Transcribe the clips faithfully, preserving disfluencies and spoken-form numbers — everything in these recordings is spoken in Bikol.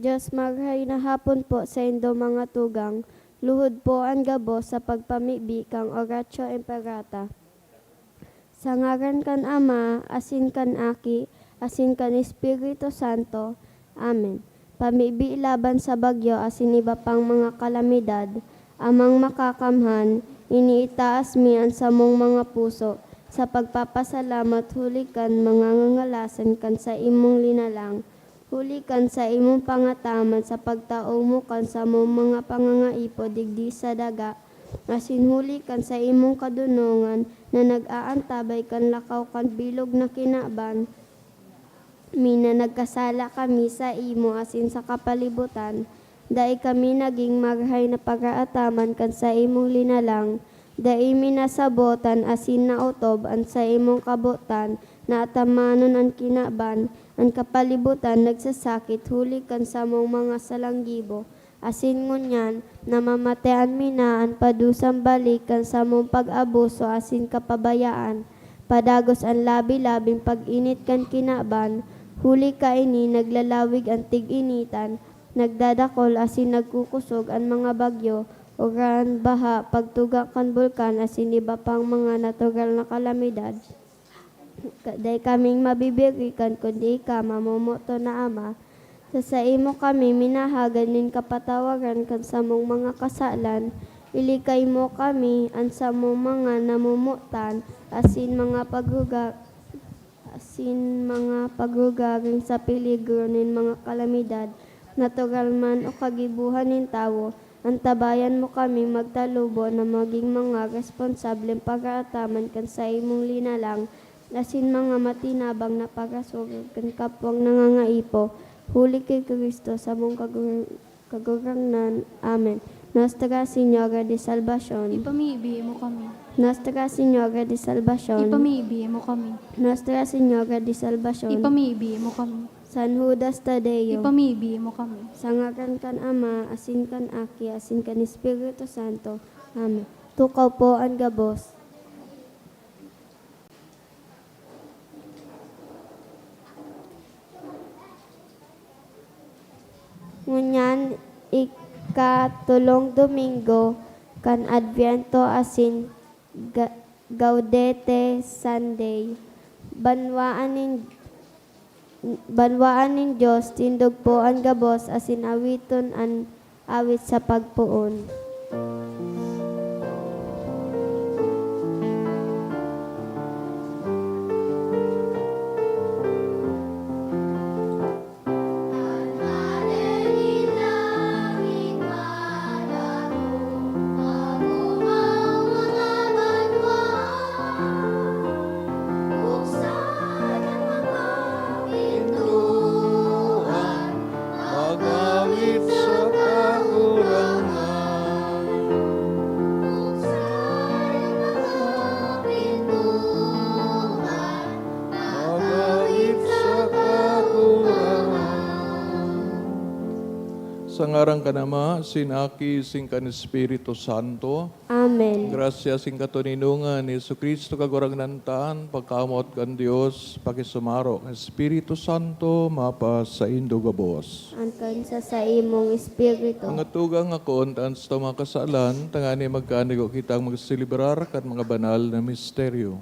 Dios, marahay na hapon po saindo mga tugang. Luhod po an gabos sa pagpamibi kan Oratio Imperata. Sa ngaran kan Ama, asin kan Aki, asin kan Espiritu Santo. Amen. Pamibi laban sa bagyo asin iba pang mga kalamidad, Amang Makakamhan, iniitaas mi an samong mga puso sa pagpapasalamat huli kan mga ngangalasan kan saimong linalang, huli kan saimong pangataman sa pagtao mo kan samong mga pangangaipo digdi sa daga, asin huli kan saimong kadonongan na nag-aantabay kan lakaw kan bilog na kinaban mi na nagkasala kami saimo asin sa kapalibutan, dai kami nagin marahay na paraataman kan saimong linalang, dai mi nasabotan asin naotob an saimong kabotan na atamanon an kinaban, an kapalibutan nagsasakit huli kan samong mga salanggibo, asin ngunyan namamatean mi na an padusang balik kan samong pag-abuso asin kapabayaan, padagos an labi-labing pag-init kan kinaban, huli kaini naglalawig an tig-initan, nagdadakol asin nagkukosog an mga bagyo, uran, baha, pagtuga kan bulkan asin iba pang mga natural na kalamidad. Ka-, dai kaming mabibirikan kundi ika, mamomoton na Ama. Sa saimo kami minahagad nin kapatawaran kan samong mga kasalan, ilikay mo kami, an samong mga namomotan, asin mga pagruga-, asin mga pagrugaring sa peligro nin mga kalamidad, natural man o kagibohan nin tawo, antabayan mo kaming magtalubo na magin mga responsableng paraataman kan saimong linalang, asin mga matinabang na parasurog kan kapwang nangangaipo, huli ki Cristo, samong Kagur-, Kagurangnan. Amen. Nuestra Señora de Salvacion. Ipamibi mo kami. Nuestra Señora de Salvacion. Ipamibi mo kami. Nuestra Señora de Salvacion. Ipamibi mo kami. San Judas Tadeo. Ipamibi mo kami. Sa ngaran kan Ama, asin kan Aki, asin kan Espiritu Santo. Amen. Tukaw po an gabos. Ngunyan, ikatolong Domingo kan Adviento asin Ga-, Gaudete Sunday. Banwaan nin, banwaan nin Dios, tindog po an gabos asin awiton an awit sa pagpoon. Mag-awit sa Kagurangnan. Mag-awit sa Kagurangnan. Sa ngaran kan Ama, sin Aki, sin kan Espiritu Santo. Amen. Grasya sin katoninongan ni Jesu-Cristo, Kagurangnan ta, an pagkamoot kan Dios, pakisumaro kan Espiritu Santo, mapasaindo gabos. An kan sa saimong espiritu. Mga tugang, akoon ta an satong mga kasalan, tanganing magkanigo kitang magselebrar kan mga banal na misteryo.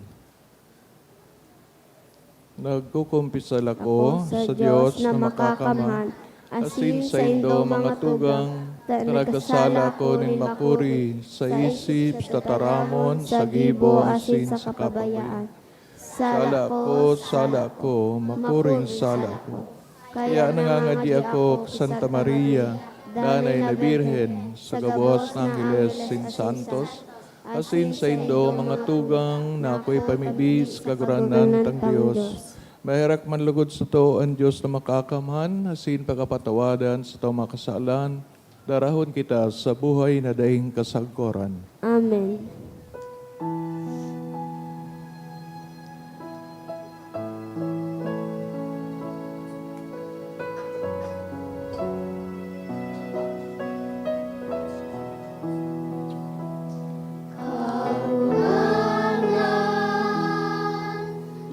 Nagkukumpisal ako sa Dios na makakamhan, asin saindo mga tugang, ta nagkasala ako nin makuri sa isip, sa tataramon, sa gibo, asin sa kabayaan. Sala ko, sala ko, makuring sala ko. Kaya nangangadi ako ki Santa Maria, Danay na Birhen, sa gabos na angheles asin santos, asin saindo mga tugang na akoy pamibi sa Kagurangnan tang Dios. Maherak man logod sato an Dios na makakamhan, asin pakapatawadan satong mga kasalan, darahon kita sa buhay na daing kasagkoran. Amen.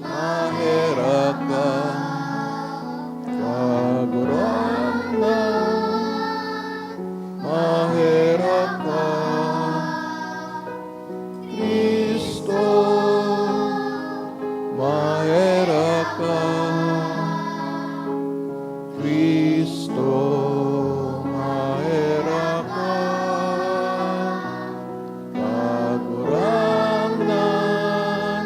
Maherak ka, Kagurangnan. Maherak ka, Cristo, maherak ka, Kagurangnan,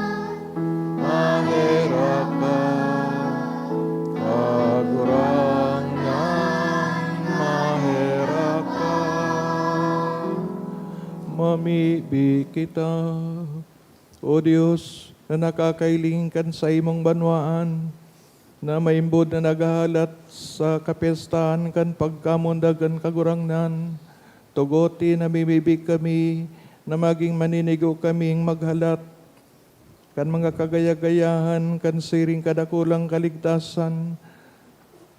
maherak ka, Kagurangnan, maherak ka. Mamibi kita. O Dios, na nakakahiling kan saimong banwaan, na maimbod na naghahalat sa kapyestahan kan pagkamundag kan Kagurangnan, tugote na mimibi kami na magin maninigo kaming maghalat kan mga kagaya-gayahan kan siring kadakulang kaligtasan,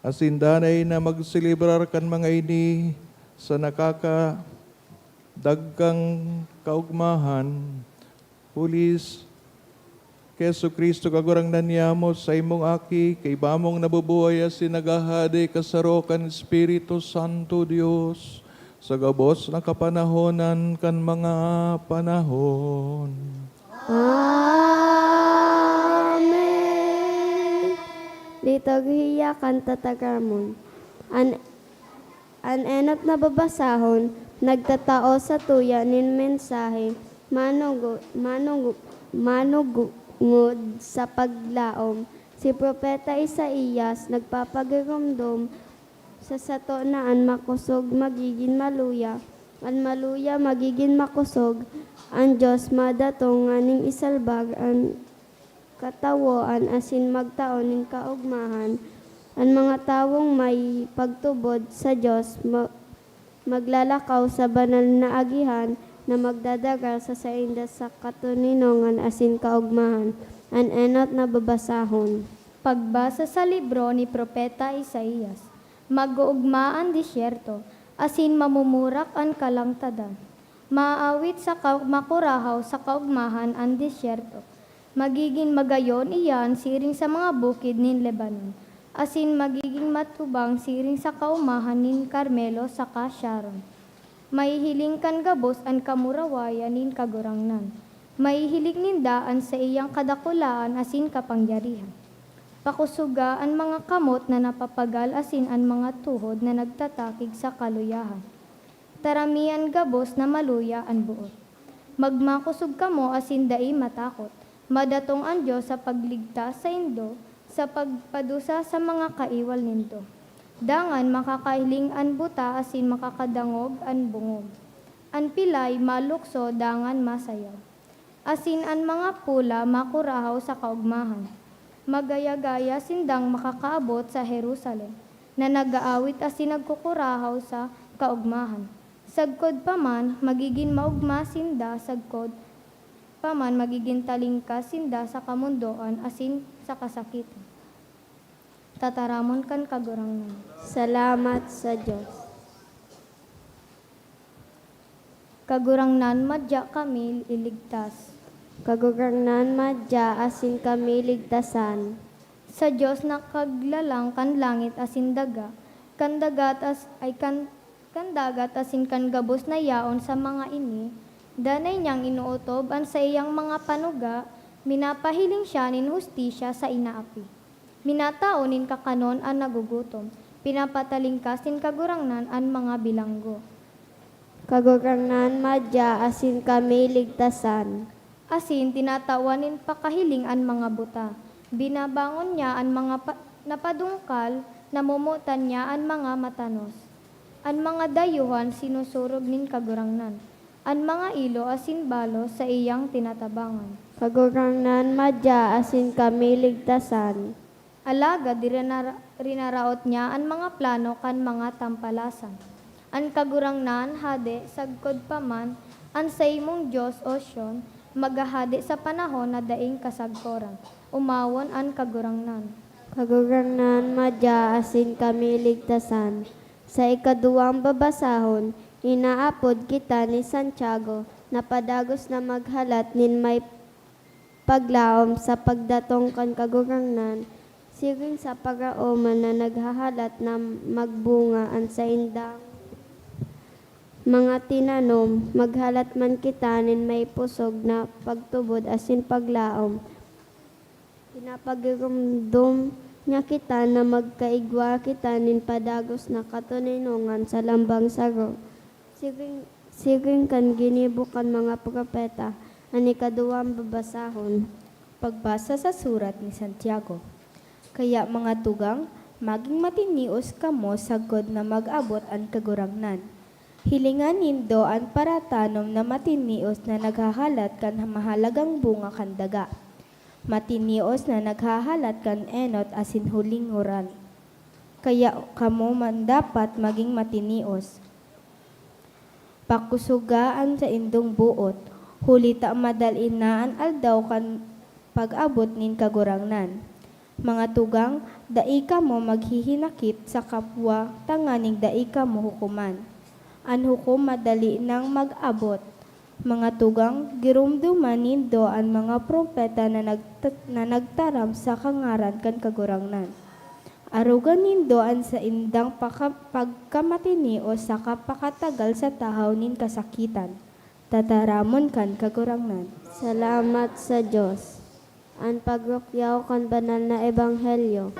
asin danay na magselebrar kan mga ini sa nakakadagkang kaogmahan. Huli s-, ki Jesu-Cristo, Kagurangnan niamo, saimong Aki, kaiba mong nabubuhay asin naghahade kasaro kan Espiritu Santo, Dios, sa gabos na kapanahonan kan mga panahon. Amen. Liturhiya kan Tataramon. An An enot na babasahon nagtatao satuya nin mensahe manugo-, manugo-, manugngod sa paglaom. Si Propeta Isaias nagpapagiromdom sa sato na an makosog magigin maluya, an maluya magigin makosog, an Dios madatong nganing isalbag an katawoan asin magtao nin kaogmahan. An mga tawong may pagtubod sa Dios ma-, maglalakaw sa banal na agihan na magdadara sa sainda sa katoninongan asin kaogmahan. An enot na babasahon. Pagbasa sa libro ni Propeta Isaias. Mag-oogma an desyerto, asin mamumurak an kalangtadan. Maaawit sa ka-, makurahaw sa kaogmahan an desyerto. Magigin magayon iyan siring sa mga bukid nin Lebanon, asin magigin matubang siring sa kaomahan nin Carmelo saka Sharon. Mahihiling kan gabos an kamurawayan nin Kagurangnan. Mahihiling ninda an saiyang kadakulaan asin kapangyarihan. Pakosoga an mga kamot na napapagal asin an mga tuhod na nagtatakig sa kaluyahan. Tarami an gabos na maluya an boot. Magmakosog kamo asin dai matakot. Madatong an Dios sa pagligtas saindo sa pagpadusa sa mga kaiwal nindo. Dangan makakahiling an buta asin makakadangog an bongog. An pilay malukso dangan masayaw. Asin an mga pola makurahaw sa kaogmahan. Magaya-gaya sindang makakaabot sa Jerusalem, na nag-aawit asin nagkukurahaw sa kaogmahan. Sagkod pa man, magigin maogma sinda, sagkod pa man, magigin talingkas sinda sa kamondoan asin sa kasakitan. Tataramon kan Kagurangnan. Salamat sa Dios. Kagurangnan, madya kami iligtas. Kagurangnan, madya asin kami ligtasan. Sa Dios na kaglalang kan langit asin daga, kan dagat as-, ay kan, kan dagat asin kan gabos na yaon sa mga ini, danay niyang inootob an saiyang mga panuga, minapahiling siya nin hustisya sa inaapi. Minatao nin kakanon an nagugutom, pinapatalingkas nin Kagurangnan an mga bilanggo. Kagurangnan, madya asin kami ligtasan. Asin tinatawan nin pakahiling an mga buta. Binabangon niya an mga pa-, napadungkal, namomotan niya an mga matanos. An mga dayuhan sinusurog nin Kagurangnan. An mga ilo asin balos saiyang tinatabangan. Kagurangnan, madya asin kami ligtasan. Alagad rinara-, rinaraot niya an mga plano kan mga tampalasan. An Kagurangnan hade, sagkod pa man an saimong Dios, O Sion, maghahade sa panahon na daing kasagkoran. Umawon an Kagurangnan. Kagurangnan, madya asin kami ligtasan. Sa ikaduwang babasahon, inaapod kita ni Santiago na padagos na maghalat nin may paglaom sa pagdatong kan Kagurangnan, siring sa paraoma na naghahalat na magbunga an saindang mga tinanom. Maghalat man kita nin may pusog na pagtubod asin paglaom. Pinapagiromdom niya kita na magkaigwa kita nin padagos na katoninongan sa lambang saro. Siring, siring kan ginibo kan mga propeta, an ikaduwang babasahon. Pagbasa sa surat ni Santiago. Kaya, mga tugang, maging matinios kamo sagkod na mag-abot an Kagurangnan. Hilinga nindo an paratanom na matinios na naghahalat kan mahalagang bunga kan daga. Matinios na naghahalat kan enot asin huling ngoran. Kaya kamo man dapat magin matinios. Pakosoga an saindong boot, huli ta madali na an aldaw kan pag-abot nin Kagurangnan. Mga tugang, dai kamo maghihinakit sa kapwa tanganing dai kamo hukoman. An hukom madali nang mag-abot. Mga tugang, giromdoman nindo an mga propeta na nagta-, na nagtaram sa kangaran kan Kagurangnan. Arogan nindo an saindang paka-, pagkamatinios saka pakatagal sa tahaw nin kasakitan. Tataramon kan Kagurangnan. Salamat sa Dios. An pagrukyaw kan banal na ebanghelyo.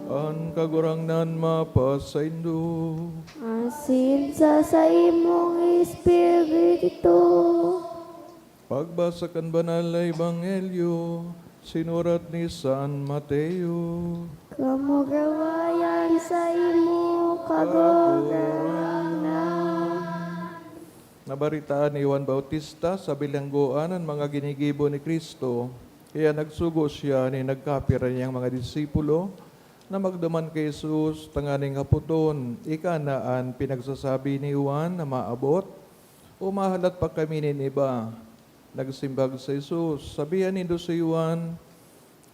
An Kagurangnan mapasaindo. Asin sa saimong espiritu. Pagbasa kan Banal na Ebanghelyo, sinurat ni San Mateo. Kamurawayan saimo, Kagurangnan. Nabaretaan ni Juan Bautista sa bilanggoan an mga ginigibo ni Cristo. Kaya nagsugo siya nin nagkapira niyang mga disipulo na magduman ki Jesus tanganing hapoton, ika na an pinagsasabi ni Juan na maabot, o mahalat pa kami nin iba? Nagsimbag si Jesus, "Sabihan nindo si Juan,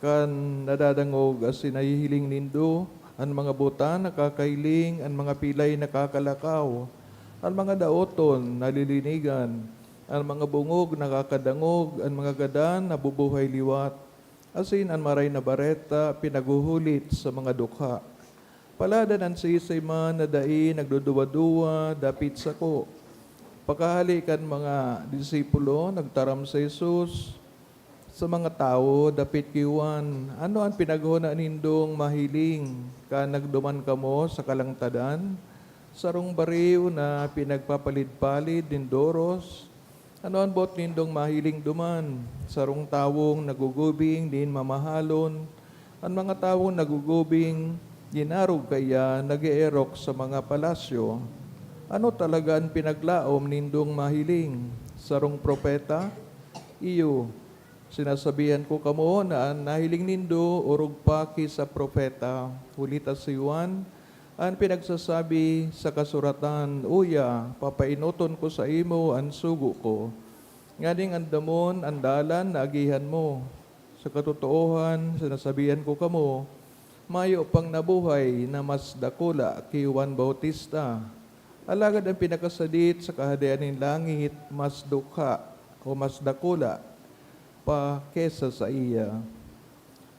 kan nadadangog asin nahihiling nindo an mga buta nakakahiling, an mga pilay nakakalakaw, an mga daoton nalilinigan, an mga bongog nakakadangog, an mga gadan nabubuhay liwat, asin an Maray na Bareta pinaghuhulit sa mga dukha." Paladan an siisay man na dai nagduduwa-duwa dapit sako. Pakahale kan mga disipulo, nagtaram si Jesus sa mga tawo dapit ki Juan, "Ano an pinaghona nindong mahiling kan nagduman kamo sa kalangtadan? Sarong bariw na pinagpapalid-palid nin doros? Ano an boot nindong mahiling duman? Sarong tawong nagugubing nin mamahalon? An mga tawong nagugubing nin arog kaiyan nag-eerok sa mga palasyo. Ano talaga an pinaglaom nindong mahiling? Sarong propeta? Iyo, sinasabihan ko kamo na an nahiling nindo orog pa ki sa propeta. Huli ta si Juan an pinagsasabi sa kasuratan, 'Uya, papaenoton ko saimo an sugo ko, nganing andamon an dalan na agihan mo.' Sa katotoohan, sinasabihan ko kamo, mayo pang nabuhay na mas dakula ki Juan Bautista. Alagad an pinakasadit sa Kahadean nin langit mas dukha o mas dakula pa ki saiya."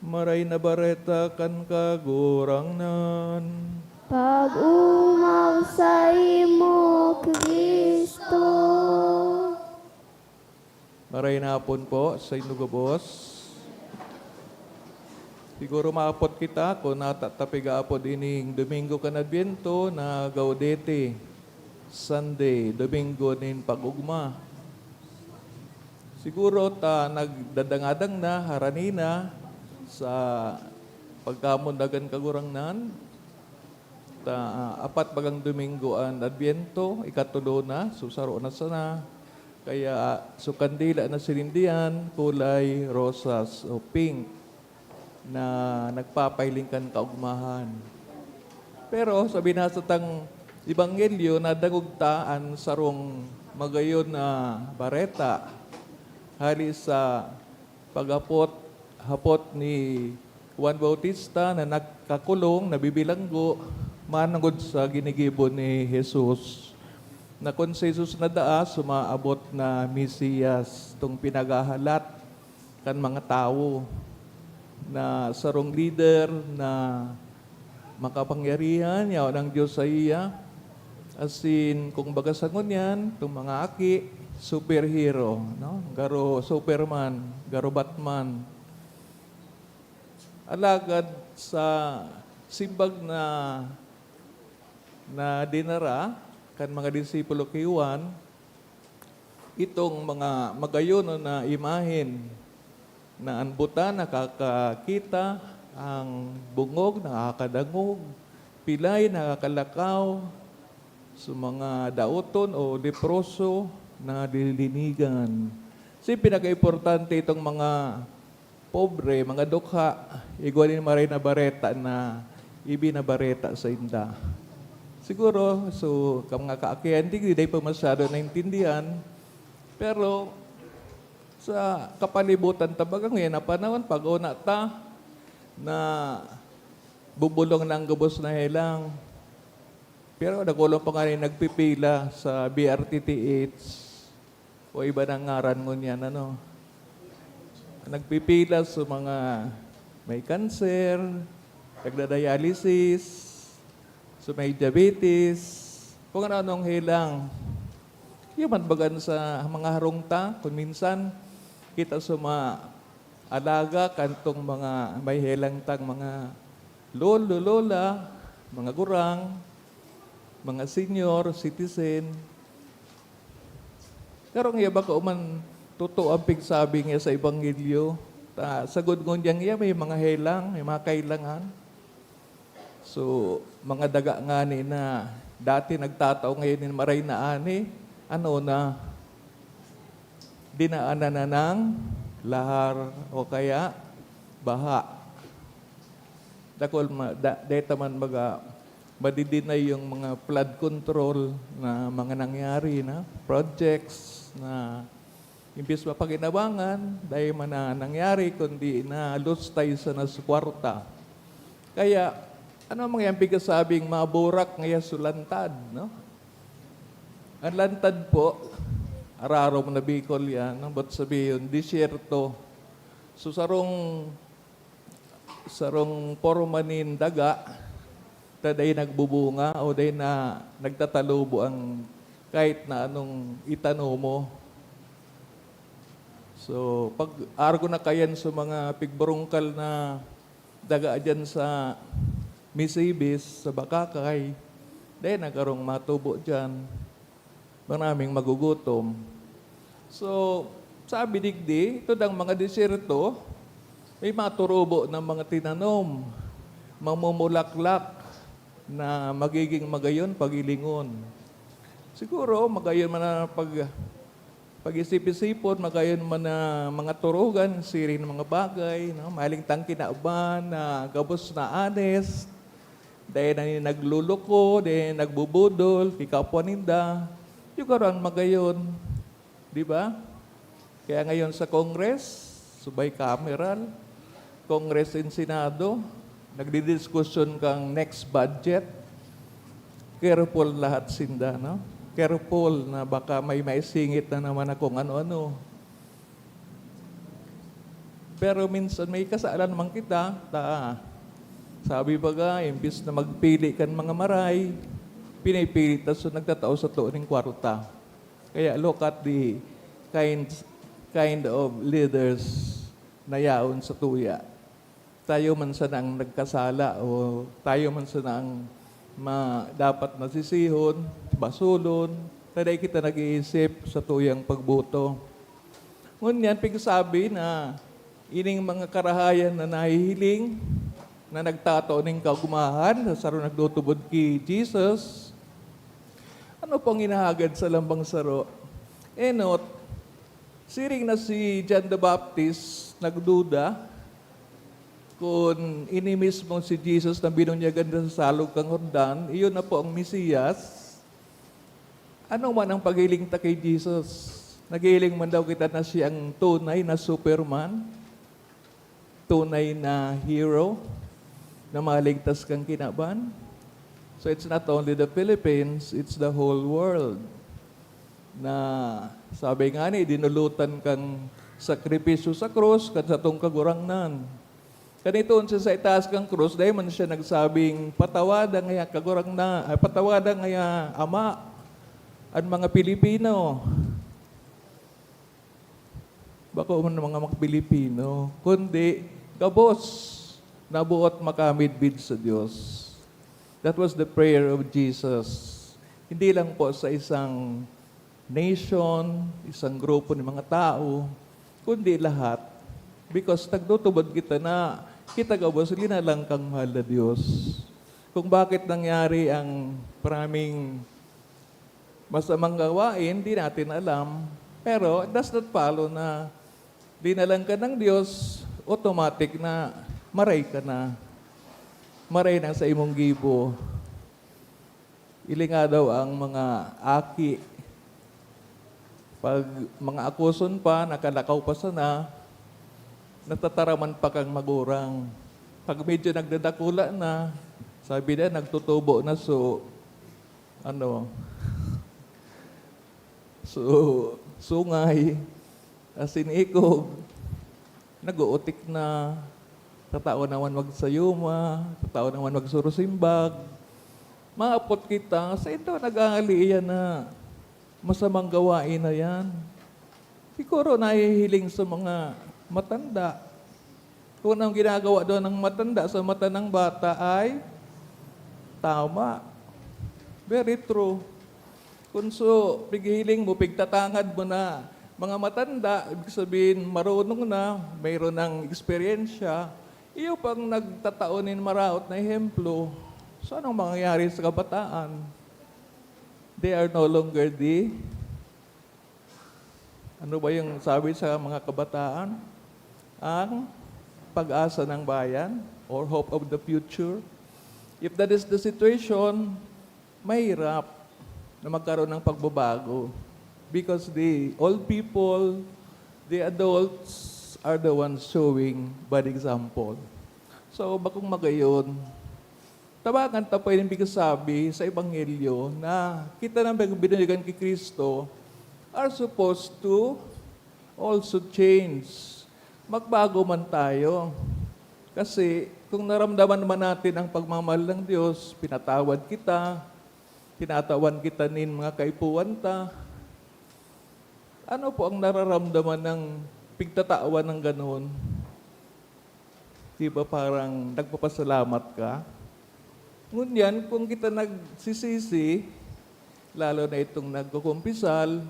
Maray na Bareta kan Kagurangnan. Pag-omaw saimo, Cristo. Maray na hapon po saindo gabos. Siguro maapot kita kun ata ta pigaapod ining Domingo kan Adviento na Gaudete Sunday, Domingo nin Pag-ogma. Siguro ta nagdadangadang na, harani na sa pagkamundagan Kagurangnan. Ta, ah, apat bagang Domingo an Adviento, ikatulo na, so saro na sana. Kaya, so kandila na sinindihan, kulay rosas o pink na nagpapahiling kan kaugmahan. Pero sa binasa tang Ebanghelyo, nadangog ta an sarong magayon na bareta hali sa paghapot, hapot ni Juan Bautista na nagkakulong, nabibilanggo, manongod sa ginigibo ni Jesus, na kun si Jesus na daa, sumaabot na Mesiyas, tong pinaghahalat kan mga tawo, na sarong lider na makapangyarihan, yaon ang Dios saiya. Asin, kung baga sa ngunyan, itong mga aki, superhero, no? Garo Superman, garo Batman. Alagad sa simbag na, na dinara kan mga disipulo ki Juan, itong mga magayon na imahen na an buta nakakakita, ang bungog nakakadangog, pilay nakakalakaw, so mga daoton o leproso nalilinigan. Kasi pinaka-importante itong mga pobre, mga dukha, igwa nin maray na bareta na ibinabareta sainda. Siguro, so, ka mga kaakihan digdi, dai pa masyado naintindihan, pero sa kapalibutan ta baga ngayon na panahon, pag-una ta, nabubulong na an gabos na helang. Pero dakula pa ngani nagpipila sa B R T T H o iba nang ngaran ngunyan, ano. Nagpipila sa mga may kanser, nagda-dialysis, sa may diabetes, kung ano-anong helang. Iyo man bagan sa mga harong ta, kung minsan, kita sa mga alaga, kantong mga may helang tang mga lolo, lola, mga gurang, mga senior citizen. Karong iya bako man totoo ang pigsabi niya sa Ebanghelyo, ta sagod ngunyan niya may mga helang, may mga kailangan. So, mga daga ngani na dati nagtatao, ngayon nin maray na ani, ano na, dinaanan na ng lahar o kaya baha. Dakul ma-, da-, deta man baga, madidinay yung mga flood control na mga nangyari na projects na imbis mapakinabangan, dai man na nangyari, kundi na-lose tayo sa nas kwarta. Kaya, ano mga yan pigkasabing maburak ngaya sa lantad, no? Ang lantad po, ararom na Bicol yan, no? Ba't sabihin, disyerto. So, sarong, sarong porma nin daga, ta dai nagbubunga o dai na nagtatalubo ang kahit na anong itanom mo. So, pag argo na kayan sa mga pigburungkal na daga dyan sa Misibis, sa Bakakay, dai na karong matubo dyan. Maraming magugutom. So, sabi digdi, ito dang mga disyerto, may maturubo ng mga tinanom, mamumulaklak na magiging magayon, pagilingon. Siguro, magayon man na pag, pag-isip-isipon, magayon man na mga turugan, siring mga bagay, no? Mahiling tang kinaban na gabos na honest, dai na nin nagluluko, dai na nagbubudol ki kapwa ninda. Yung karon magayon, di ba? Kaya ngayon sa Congress, sa bicameral, Congress and Senado, nagdidiskusyon kang next budget. Careful lahat sinda, no? Careful na baka may maisingit na naman na kung ano-ano. Pero minsan may kasalan man kita, ta, sabi baga, imbis na magpili kan mga maray, pinipili ta so nagtatao sato ning kwarta. Kaya look at the kind, kind of leaders na yaon sa tuya. Tayo man sana ang nagkasala o tayo man sana ang ma-, dapat nasisihon, basulon, ta dai kita nag-iisip sa tuyang pagboto. Ngunyan, pigsabi na ining mga karahayan na nahihiling, na nagtatao ning kaugmahan sa sarong nagtutubod ki Jesus, ano pang inahagad sa lambang saro? Enot, siring na si John the Baptist nagduda kun ini mismo si Jesus na binunyagan na sa salog kan Jordan, iyon na po ang Mesiyas. Ano man ang paghiling ta ki Jesus? Naghihiling man daw kita na siya ang tunay na Superman? Tunay na hero na maligtas kan kinaban. So it's not only the Philippines, it's the whole world na sabi nga ni, dinulotan kan sakripisyo sa krus, kan satong Kagurangnan. Kan itoon siya sa itaas kan krus, dai man siya nagsabing, "Patawada ngaya, Kagurangnan, ay, patawada ngaya, Ama, an mga Pilipino." Bako man mga, mga Pilipino, kundi gabos na buot makamidbid sa Dios. That was the prayer of Jesus. Hindi lang po sa isang nation, isang grupo ng mga tao, kundi lahat. Because nagtutubod kita na kita gabos linalang kang mahal na Dios. Kung bakit nangyari ang maraming masamang gawain, di natin alam. Pero it does not follow na dinalan ka ng Diyos, automatic na maray ka na. Maray na sa imong gibo. Ili nga daw ang mga aki, pag mga akoson pa, nakalakaw pa sana, natataraman pa kang magurang. Pag medyo nagdadakula na, sabi na, nagtutubo na, so, ano, so, sungay, asin ikog, nag-uutik na, tatao naman magsayuma, tatao naman magsurusimbag. Maapot kita, sa ito nag-aali iyan na masamang gawain na yan. Siguro nahihiling sa mga matanda. Kung anong ginagawa daw ng matanda sa mata ng bata ay tama. Very true. Kung so, pighiling mo, pigtatangad mo na mga matanda, ibig sabihin, marunong na, mayroon ng eksperyensya, iyo pang nagtatao nin maraot na ehemplo. So, anong mangyayari sa kabataan? They are no longer the Ano ba yung sabi sa mga kabataan? Ang pag-asa ng bayan or hope of the future. If that is the situation, mahirap na magkaroon ng pagbabago because the old people, the adults are the ones showing bad example. So, bakong magayon, tabangan ta po yung ibig sabi sa Ebanghelyo na kita na binunyagan ki Cristo are supposed to also change. Magbago man tayo. Kasi kung naramdaman man natin ang pagmamahal ng Diyos, pinatawad kita, tinatawan kita nin mga kaipuhan ta, ano po ang nararamdaman ng pigtatawan ng ganoon? Di ba parang nagpapasalamat ka? Ngunyan, kung kita nagsisisi, lalo na itong nagkukumpisal,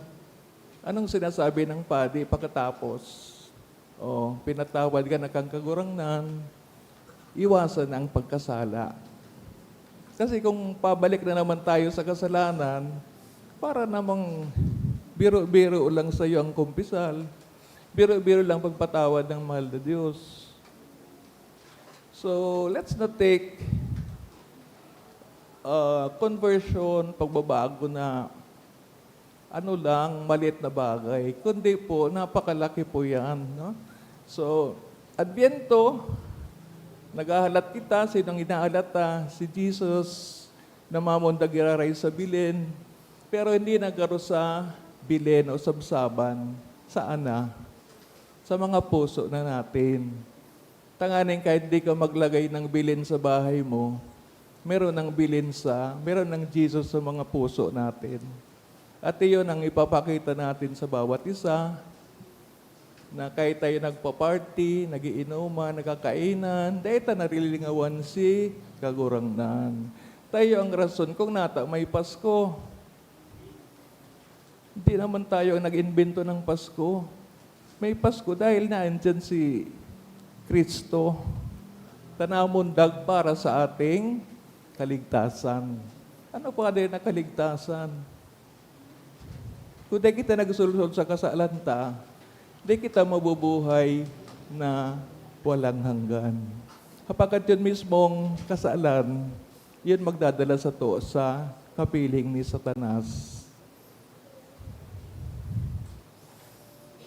anong sinasabi ng padi pagkatapos? O, pinatawad ka na kang Kagurangnan, iwasan ang pagkasala. Kasi kung pabalik na naman tayo sa kasalanan, para namang biro-biro lang sa'yo ang kumpisal, biro-biro lang pagpatawad ng mahal na Diyos. So, let's not take, uh, conversion, pagbabago na ano lang, maliit na bagay, kundi po napakalaki po yan, no? So, Adbyento, naghahalat kita, sinong inahalat ta? Si Jesus, namamundag giraray sa bilin, pero hindi nagkaro sa bilin o sabsaban. Saan na? Sa mga puso na natin. Tanganing kahit di ka maglagay ng bilin sa bahay mo, meron ng bilin sa, meron ng Jesus sa mga puso natin. At iyon ang ipapakita natin sa bawat isa, na kahit tayo nagpa-party, nagiinuman, nagkakainan, dai ta nalilingawan si Kagurangnan. Tayo ang rason kung nata may Pasko. Hindi naman tayo ang nag-imbento ng Pasko. May Pasko dahil naandyan si Kristo. Tanamundag para sa ating kaligtasan. Ano pa din na kaligtasan? Kung di kita nagsulsol sa kasalan ta, di kita mabubuhay na walang hanggan. Hapagkat yun mismong kasalan, yun magdadala sato sa kapiling ni Satanas.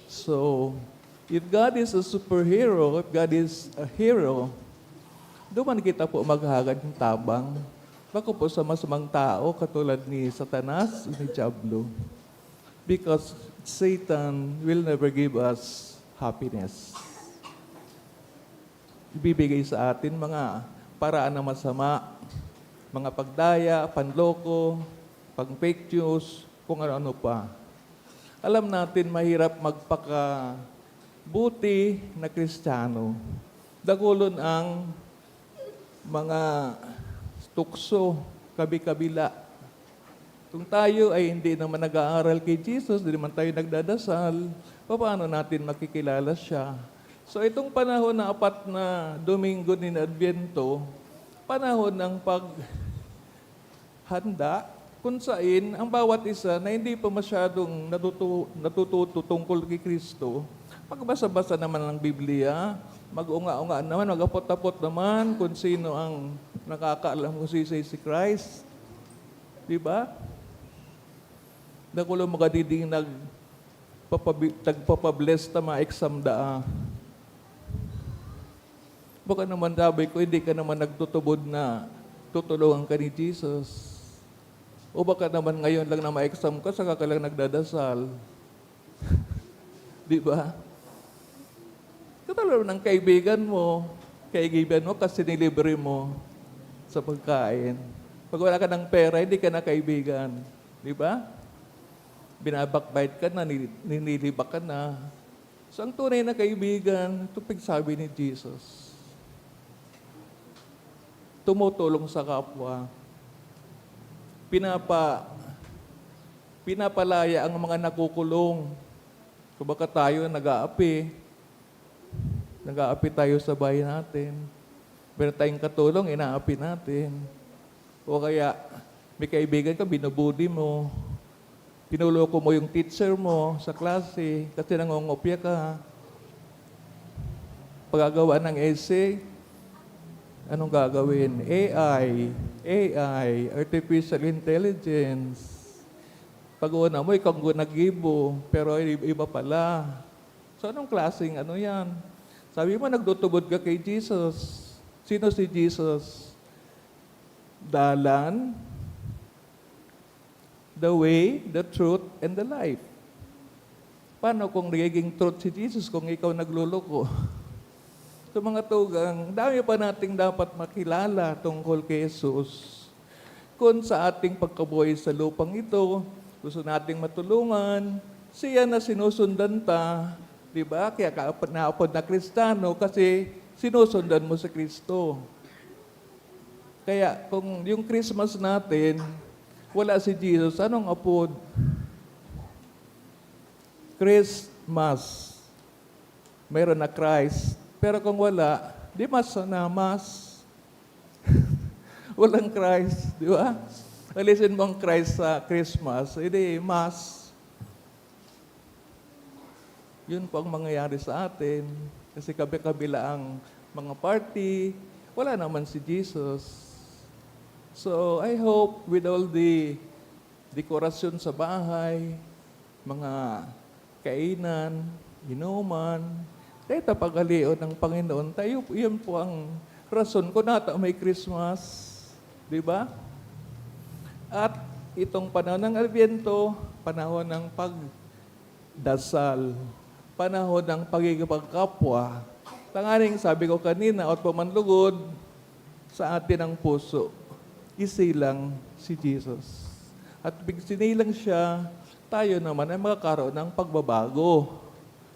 So, if God is a superhero, if God is a hero, duman kita po maghagad ng tabang. Bako po sa masamang tao, katulad ni Satanas, ni Diablo. Because Satan will never give us happiness. Ibibigay sa atin mga paraan na masama, mga pagdaya, panloko, pag-fake news, kung ano-ano pa. Alam natin, mahirap magpakabuti na Kristiyano. Dakulon ang mga tukso, kabi-kabila. Kung tayo ay hindi naman nag-aaral kay Jesus, di naman tayo nagdadasal, paano natin makikilala siya? So, itong panahon na apat na Domingo nin Adviento, panahon ng paghanda, kung sain ang bawat isa na hindi pa masyadong natutu-, natututo tungkol kay Kristo, magbasa-basa naman ng Biblia, mag-unga-unga naman, mag-apot-apot naman kung sino ang nakakaalam kung sisay si Christ. Di ba? Dakul ang mga diding nagpapabi-, nagpapabless ta mga exam daa. Baka naman, sabi ko, hindi ka naman nagtutubod na tutulungan ka ni Jesus. O baka naman ngayon lang na ma-exam ka, saka ka lang nagdadasal. Di ba? Katulad ng kaibigan mo, kaibigan mo kasi nilibre mo sa pagkain. Pag wala ka ng pera, hindi ka na kaibigan. Di ba? Binabakbite ka na, ni-, ninilibak ka na. So, ang tunay na kaibigan, ito pigsabi ni Jesus. Tumutulong sa kapwa. Pinapa-, pinapalaya ang mga nakukulong. Kumbaga tayo, nag-aapi. Nag-aapi tayo sa bahay natin. Meron tayong katulong, inaapi natin. O kaya, may kaibigan ka, binubuli mo. Pinoloko mo yung teacher mo sa klase kasi nangongopya ka. Paggagawa ng essay, anong gagawin? A I, A I, artificial intelligence. Pag-una mo, ikaw ang naggibo, pero i-, iba pala. So, anong klaseng ano yan? Sabi mo, nagtutubod ka kay Jesus. Sino si Jesus? Dalan, the way, the truth, and the life. Paano kung nagiging truth si Jesus kung ikaw nagloloko? So, mga tugang, dami pa nating dapat makilala tungkol kay Jesus. Kung sa ating pagkabuhay sa lupang ito, gusto nating matulungan, siya na sinusundan ta, di ba? Kaya ka-, naapod na Kristiyano kasi sinusundan mo si Kristo. Kaya kung yung Christmas natin, wala si Jesus, anong apod? Christmas. Mayroon na Christ. Pero kung wala, di mas na mas. Walang Christ, di ba? Alisin mo ang Christ sa Christmas, edi mas. Yun po ang mangyayari sa atin. Kasi kabi-kabila ang mga party, wala naman si Jesus. So, I hope with all the dekorasyon sa bahay, mga kainan, inuman, dahil ta pagalion ng Panginoon tayo, yun po ang rason kung nata may Christmas, di ba? At itong panahon ng Adviento, panahon ng pagdasal, panahon ng pagkikipagkapwa, tanganing sabi ko kanina, at pamanlugod, sa atin ang puso, isilang si Jesus. At pag sinilang siya, tayo naman ay makakaroon ng pagbabago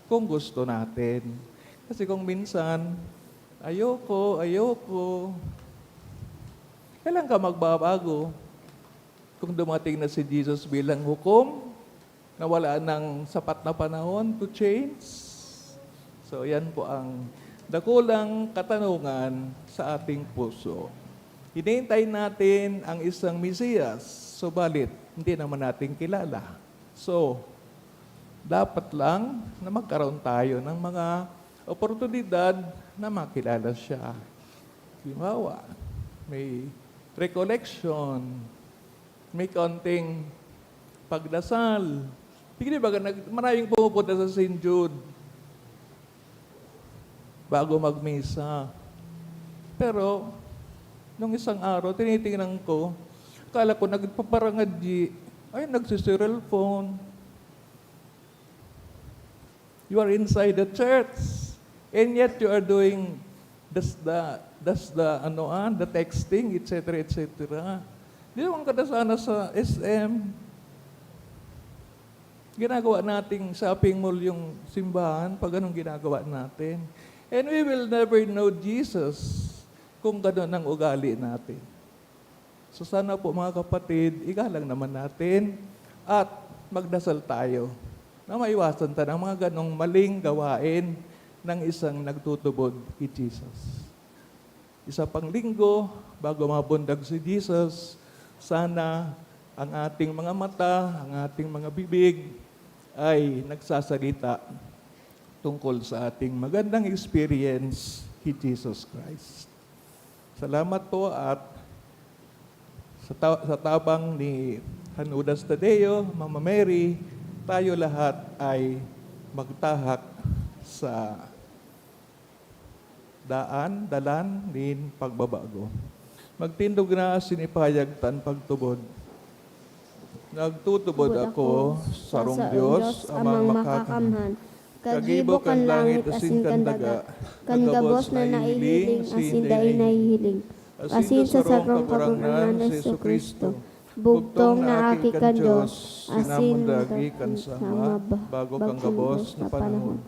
kung gusto natin. Kasi kung minsan, "Ayoko, ayoko." Kailan ka magbabago? Kung dumating na si Jesus bilang hukom, na wala ng sapat na panahon to change. So, yan po ang dakulang katanungan sa ating puso. Hinihintay natin ang isang Mesiyas, subalit hindi naman natin kilala. So, Dapat lang na magkaroon tayo ng mga oportunidad na makilala siya. Halimbawa, may recollection, may kaunting pagdasal. Sige, di ba, nag-, maraming pumupunta sa Saint Jude bago magmisa. Pero, nung isang araw, tinitingnan ko, akala ko nagpaparangadyi, ay, nagsi-cellphone. You are inside the church, and yet you are doing das-, the, das-, the, ano, ah, the texting, et cetera, et cetera. Di ba, ang kadasana sa S M, ginagawa nating shopping mall yung simbahan pag anong ginagawa natin. And we will never know Jesus kung ganun ang ugali natin. So sana po, mga kapatid, igalang naman natin at magdasal tayo na maiwasan ta ng mga ganong maling gawain ng isang nagtutubod kay Jesus. Isa pang linggo, bago mabundag si Jesus, sana ang ating mga mata, ang ating mga bibig ay nagsasalita tungkol sa ating magandang experience kay Jesus Christ. Salamat po, at sa ta-, sa tabang ni San Judas Tadeo, Mama Mary, tayo lahat ay magtahak sa daan, dalan nin pagbabago. Magtindog na asin ipahayag ta an pagtubod. Nagtutubod ako sa sarong Dios, Amang Makakamhan, kagibo kan langit asin kan daga, kan gabos na nahihiling asin dai nahihiling, asin sa sarong Kagurangnan na Jesu-Cristo, bugtong na Aki kan Dios, asin sinamundagi kan Ama, bago kan gabos na panahon.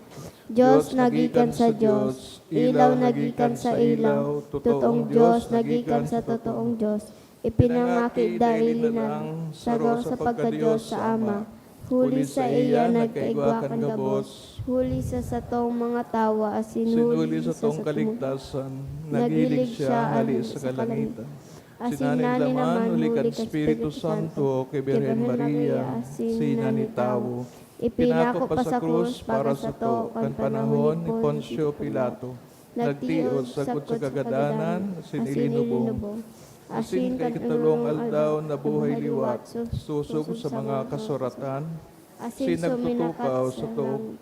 Dios na gikan sa Dios, ilaw na gikan sa ilaw, totoong Dios na gikan sa totoong Dios, ipinangaki dai linang, saro sa pagka-Dios sa Ama. Huli saiya nagkaigwa kan gabos, huli sa satong mga tawo, asin huli sa satong kaligtasan, naghilig siya hali sa kalangitan. Asin nani naman huli kan Espiritu Santo ki Birhen Maria, asin nani tawo. Ipinako pa sa krus para sato kan panahon ni Poncio Pilato. Nagtios sagkod sa kagadanan asin ilinubong. Asin kan ikalong aldaw nabuhay liwat, sosog sa mga kasuratan, asin suminakat sa langit.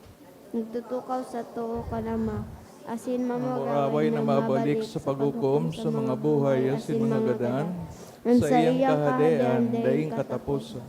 Nagtutukaw sa too kan Ama, asin mamuraway na mabalik sa paghukom sa mga buhay asin mga gadan, an saiyang kahadean daing kataposan.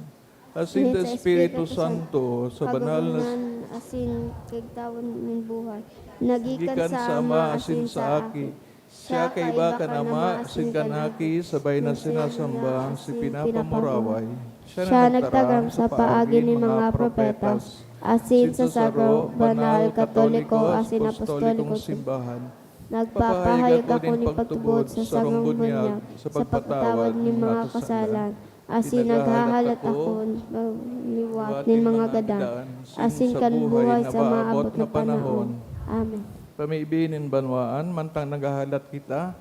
Asin sa Espiritu Santo, sa banal na s-, asin kaigtawan nin buhay, na gikan sa Ama asin sa Aki. Siya kaiba kan Ama asin kan Aki, sabay na sinasamba asin pinapamuraway. Siya nagtaram sa paagi nin mga propetas, asin sa saro, banal, katoliko, asin apostolikong simbahan. Nagpapahayag ako nin pagtubod sa sarong bunyag sa pagpatawad nin mga kasalan, asin naghahalat ako liwat nin mga gadan, asin kan buhay sa maabot na panahon. Amen. Pamibi nin banwaan, mantang naghahalat kita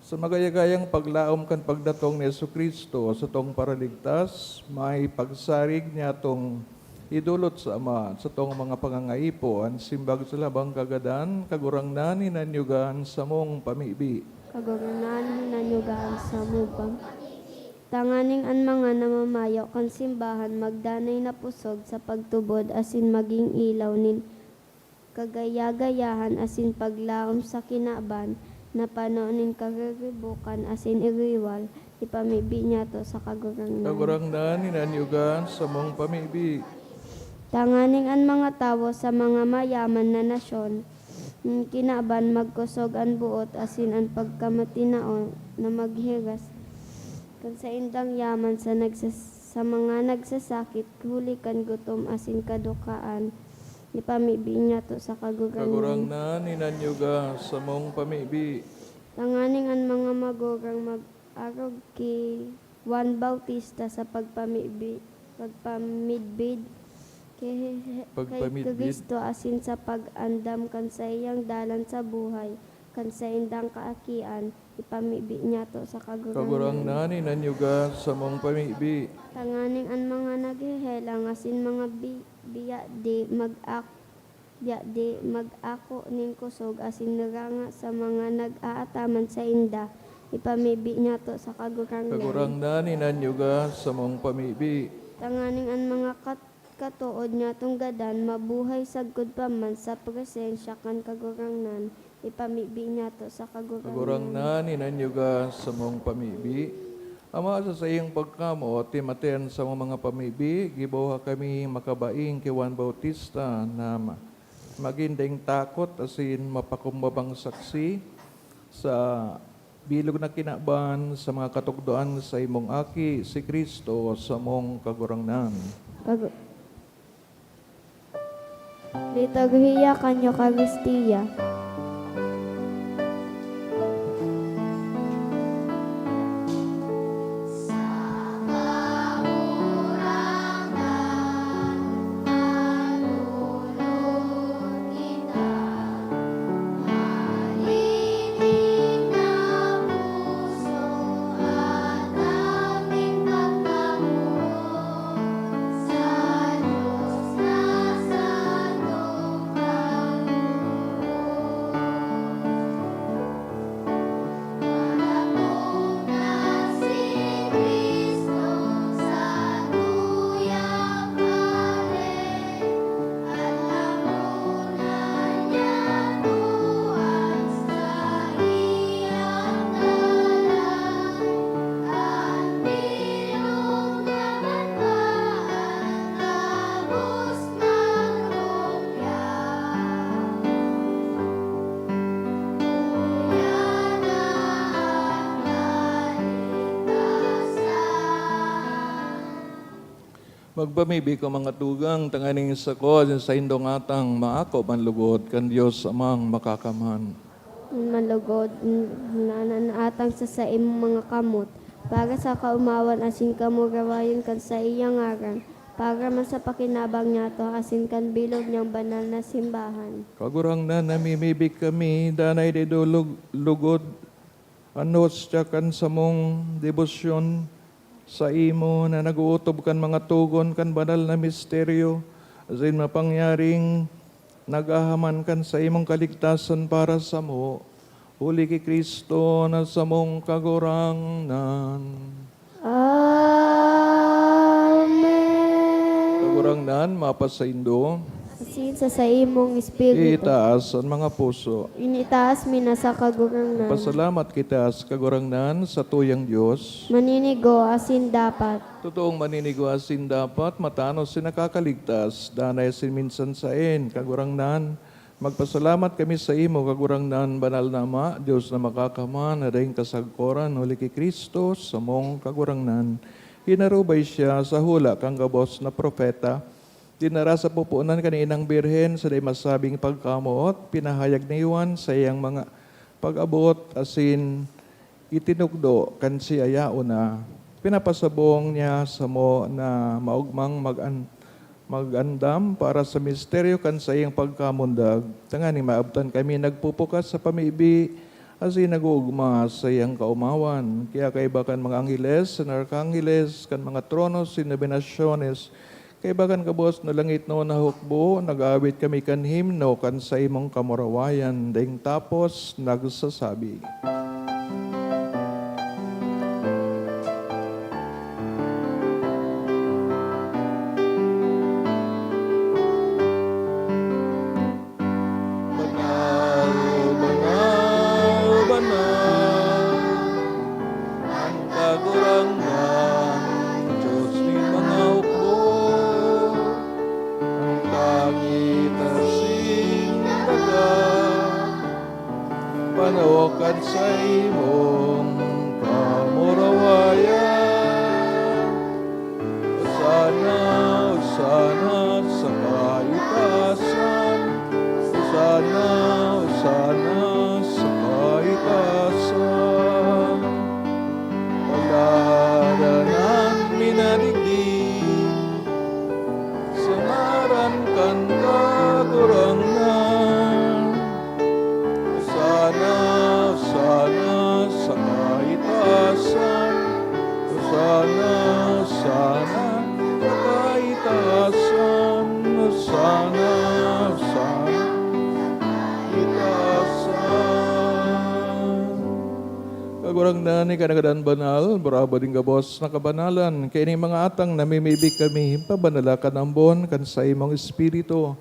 sa magayagayang paglaom kan pagdatong ni Jesu-Cristo, satong Paraligtas, may pagsarig niyatong idolot sa Ama, satong mga pangangaipo, an simbag sa labang kagadan, Kagurangnan, hinanyuga an samong pamibi. Kagurangnan, hinanyuga an samong pam-, tanganing an mga namamayo kan simbahan magdanay na pusog sa pagtubod asin magin ilaw nin kagayagayahan asin paglaom sa kinaban na pano nin kariribokan asin iriwal, ipamibi niyato sa Kagurangnan. Kagurangnan, hinanyuga an samong pamibi. Tanganing an mga tawo sa mga mayaman na nasyon, kinaban, magkosog an boot asin an pagkamatinaon na maghiras kan saindang yaman sa nagsas-, sa mga nagsasakit huli kan gutom asin kadukaan, ipamibi niyato sa Kagurangnan. Kagurangnan, hinanyuga samong pamibi. Tanganing an mga magurang mag-arog ki Juan Bautista sa pagpamibi-, pagpamidbid ki, ki Pagpamidbid. Cristo asin sa pag-andam kan saiyang dalan sa buhay kan saindang kaakian, ipamibi niyato sa Kagurangnan. Kagurangnan, hinanyuga samong pamibi. Tanganing an mga naghehelang asin mga bi-, Biya di mag-ak-, biya di mag-ako nin kosog asin naranga sa mga nag-aataman sainda, ipamibi niyato sa Kagurangnan. Kagurangnan, inanyuga samong pamibi. Tanganing an mga kat-, katood niyatong gadan mabuhay sagkod pa man sa presensya kan Kagurangnan, ipamibi niyato sa Kagurangnan. Kagurangnan, inanyuga samong pamibi. Ama, sa saiyang pagkamoot, timatian sa mga pamibi, giboha kami makabaing ki Juan Bautista na ma-, magin daing takot asin mapakumbabang saksi sa bilog na kinaban sa mga katukdoan sa imong Aki, si Cristo, samong Kagurangnan. Pag- Liturhiya kan Eukaristia. Magpamibi ko, mga tugang, tanganing sako asin saindo ngatang maako man lugod kan Dios Amang Makakamhan. Malugod na, na naatang sa saimong mga kamot, para sa kaomawan asin kamurawayan kan saiyang ngaran, para man sa pakinabang niyato asin kan bilog niyang banal na simbahan. Kagurangnan, namimibi kami, danay dido lug-, lugod an hostya kan samong debosyon saimo na nag-ootob kan mga togon kan banal na misteryo, asin mapangyaring naghahaman kan saimong kaligtasan para samo, huli ki Cristo na samong Kagurangnan. Amen. Kagurangnan, mapasaindo. Asin sa saimong espiritu. Itaas an mga puso. Initaas mi na sa Kagurangnan. Pasalamat kita sa Kagurangnan, satuyang Dios. Maninigo asin dapat. Totoong maninigo asin dapat, matanos asin nakakaligtas, danay asin minsan saen, Kagurangnan. Magpasalamat kami saimo, Kagurangnan, Banal na Ama, Dios na Makakamhan, na daing kasagkoran, huli ki Cristo, samong Kagurangnan. Hinarubay siya sa hula kan gabos na propeta. Dinara sa pupunan kan Inang Birhen sa dai masabing pagkamoot, pinahayag ni Juan sa iyang mga pag-abot asin itinukdo kan siya yaon na. Pinapasabong niya samo na maogmang mag-an-, mag-andam para sa misteryo kan saiyang pagkamundag, tanganing maabtan kami nagpupukas sa pamibi asin nag-oogma sa saiyang kaomawan. Kaya kaiba kan mga angheles, kan arkangeles, kan mga tronos, denominasyones, kaiba kan gabos na langitnon na hukbo, nag-aawit kami kan himno kan saimong kamurawayan, daing tapos nagsasabi. Banal, banal, banal, an Kagurangnan, Dios nin mga hukbo. An langit asin daga pano kan saimong kamurawayan. Hosana, Hosana sa kaitaasan, Hosana, Hosana sa kaitaasan. Pagladan an minadigdi sa ngaran kan Kagurangnan. Hosana, Hosana sa kaitaasan. Hosana, Hosana sa kaitaasan. Kagurangnan, ika na gadan banal, barabad nin gabos na kabanalan. Kaya ning mga atang namimibi kami, pabanala kan ambon kan saimong Espiritu,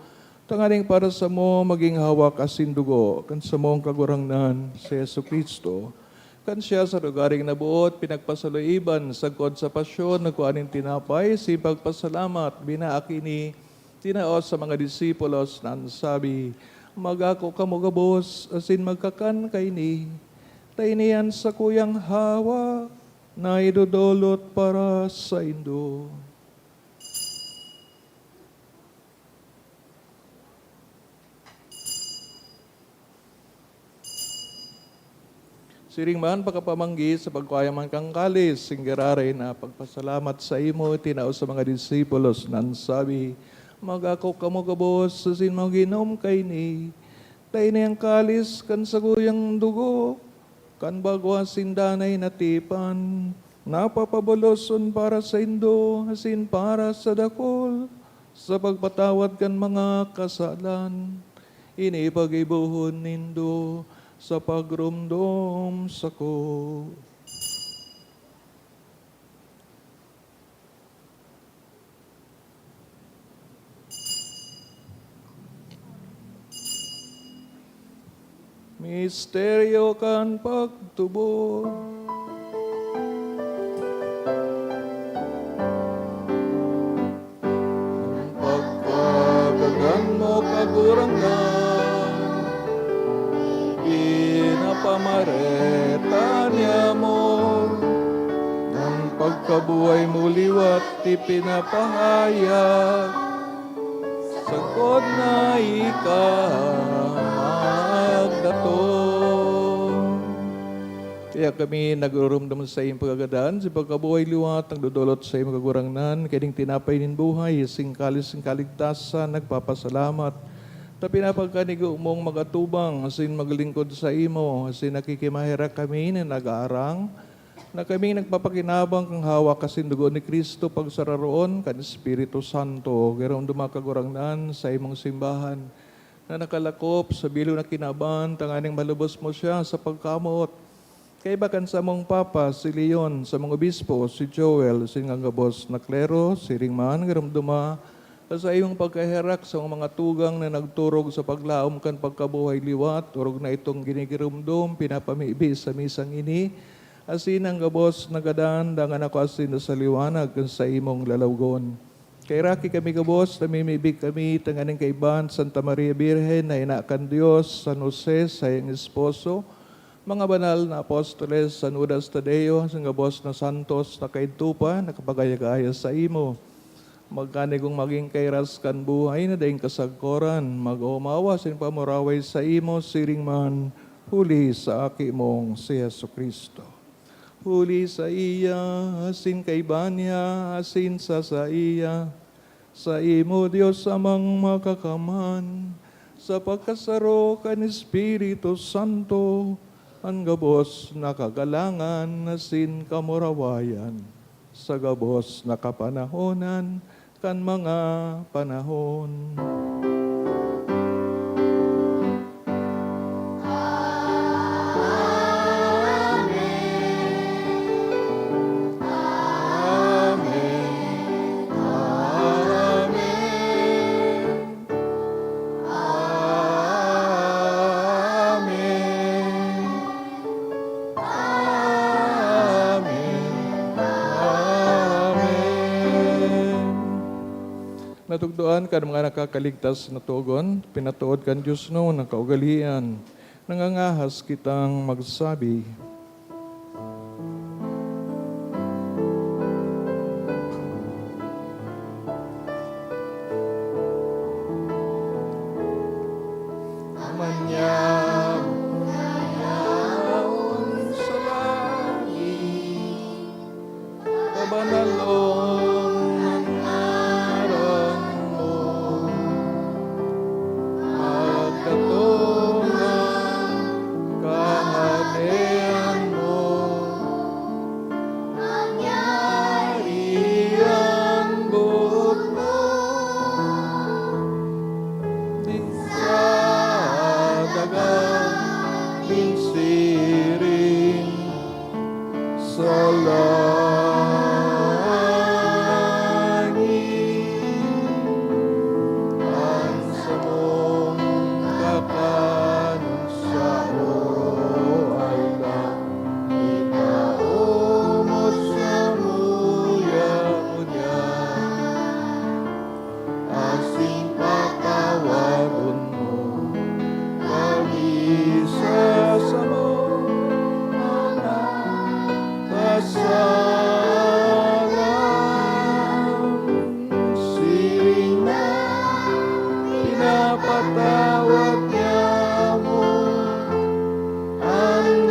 tanganing para samo magin hawak asin dugo kan samong Kagurangnan, si Jesu-Cristo. Kan siya sa lugaring naboot, pinagpasaloiban, sagkod sa pasyon, nagkua nin tinapay, asin pagpasalamat, binaak ini, tinao sa mga disipulos na an sabi, "Mag-ako kamo gabos asin magkakan kaini, ta ini an sakuyang hawak na idodolot para saindo." Siring man, pakapamanggi sa pagkua man kan kalis, singgiraray na pagpasalamat saimo, tinao sa mga disipulos na an sabi, "Mag-ako kamo gabos asin mag-inom kaini, ta ini an kalis kan saguyang dugo kan bagwa asin danay na tipan, na papaboloson para saindo asin para sa dakul, sa pagpatawad kan mga kasalan. Ini paggibohon nindo sa pagromdom sako." Misteryo kan pagtubod. Pagkagadan mo, Kagurangnan, pinapamareta niamo. An pagkabuhay mo liwat ipinapahayag, sagkod na ika magdatong. Kaya kami nagrurumdom sa iyong pagkagadan, sa pagkabuhay liwat, nagdodolot sa iyong Kagurangnan, kaya ning tinapay nin buhay, asin kalis nin kaligtasan, nagpapasalamat. Ta pinapagkanigo mong mag-atubang, asin maglingkod sa imo, asin nakikimaherak kami na nag-aarang, na kami nagpapakinabang kan hawak asin dugo ni Cristo pagsararoon kan Espiritu Santo. Giromdoma, Kagurangnan, sa imong simbahan na nakalakop sa bilog na kinaban, tanganing malubos mo siya sa pagkamoot. Kaiba kan samong Papa, si Leon, samong Obispo, si Joel, asin kan gabos na klero, siring man, giromdoma, sa imong pagkaherak sa mga tugang na nagturog sa paglaom kan pagkabuhay liwat, orog na itong ginigiromdom, pinapamibi sa misang ini, asin an gabos na gadan, dangan ako asin sa liwanag kan saimong lalawgon. Kaheraki kami gabos, namimibi kami, tanganing kaiba an Santa Maria Birhen na ina kan Dios, San Jose, saiyang esposo, mga banal na apostoles, San Judas Tadeo, asin gabos na santos na kaidto pa, nakapagaya-gaya saimo. Magkanigong magin kairas kan buhay na daing kasagkoran, mag-oomaw asin pamuraway saimo, siring man, huli sa Aki mong si Jesu-Cristo. Huli saiya, asin kaiba niya, asin sa saiya, saimo, Dios Amang Makakamhan, sa pagkasaro kan Espiritu Santo, an gabos na kagalangan asin kamurawayan, sa gabos na kapanahonan kan mga panahon. Amen. Amen. Amen. Amen. Amen. Natugdoan kan mga nakakaligtas na togon, pinatood kan diosnon na kaugalian, nangangahas kitang magsabi. Manyamo na yaon sa langit, pabanalon an ngaran mo, magdatong an kahadean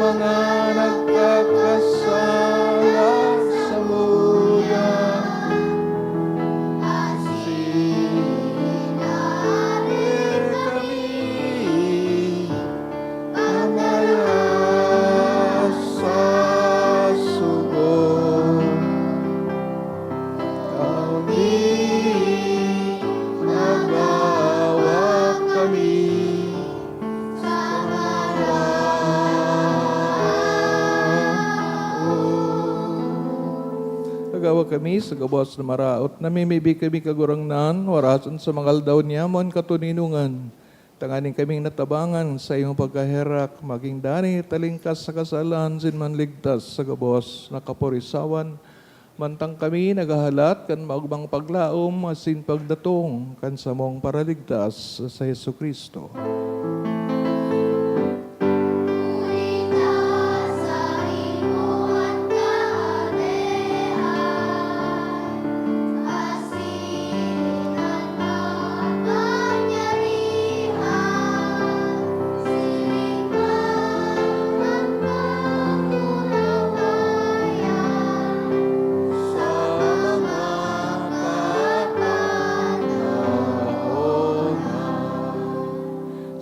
Mga nagkakasala samuya, asin kami pamaya sa sugo. Kami, nagawa kami sa mga Nagawa kami sa gabos na maraot, namimibi kami, Kagurangnan, warasan sa mga aldaw niya, mon katoninongan. Tanganing kaming natabangan sa imong pagkaherak, magin danay talingkas sa kasalan, asin manligtas sa gabos na kaporisawan, mantang kami naghahalat kan maogmang paglaom asin pagdatong kan samong Paraligtas, si Jesu-Cristo. Huli ta sa imo an kahadean, asin an kapangyarihan, siring man an pagkurawayan sa mga kapanahonan.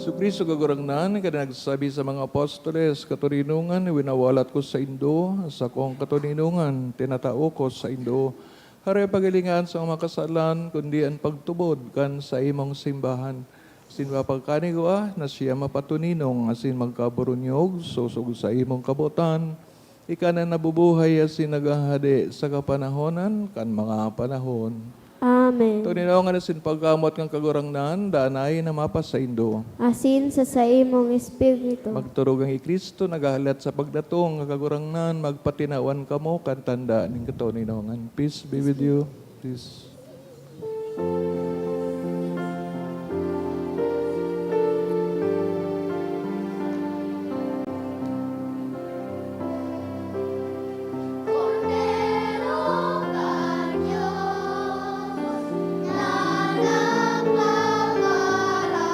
Jesu-Cristo, Kagurangnan, ka na nagsabi sa mga apostoles, "Katoninongan, winawalat ko saindo, an sakong katoninongan, tinatao ko saindo." Hare pagalingan sa mga kasalan, kundi an pagtubod kan saimong simbahan. Asin mapagkanigwa na siya mapatoninong asin magkaburunyog sosog sa imong kabotan, ika na nabubuhay asin naghahade sa kapanahonan kan mga panahon. Amen. Toninongan asin pagkamoot kan Kagurangnan, danay na mapasaindo. Asin sa saimong espiritu. Magturog ang Cristo, naghahalat sa pagdatong kan Kagurangnan, magpatinawan kamo kan tanda nin katoninongan. Peace be with you. Peace. Kordero kan Dios, na nagpapara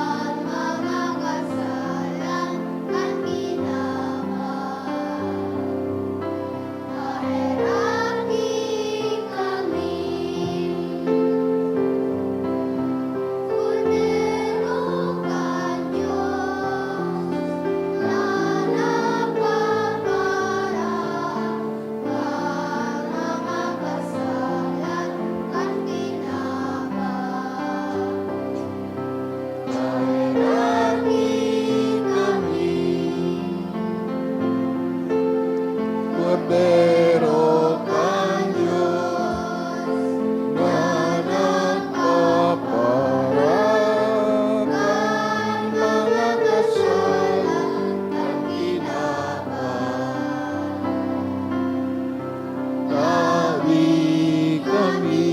kan mga kasalan kan kinaban, paheraki kami. Kordero kan Dios, na nagpapara kan mga kasalan kan kinaban, paheraki kami. Kordero kan Dios, na nagpapara kan mga kasalan kan kinaban, tawi kami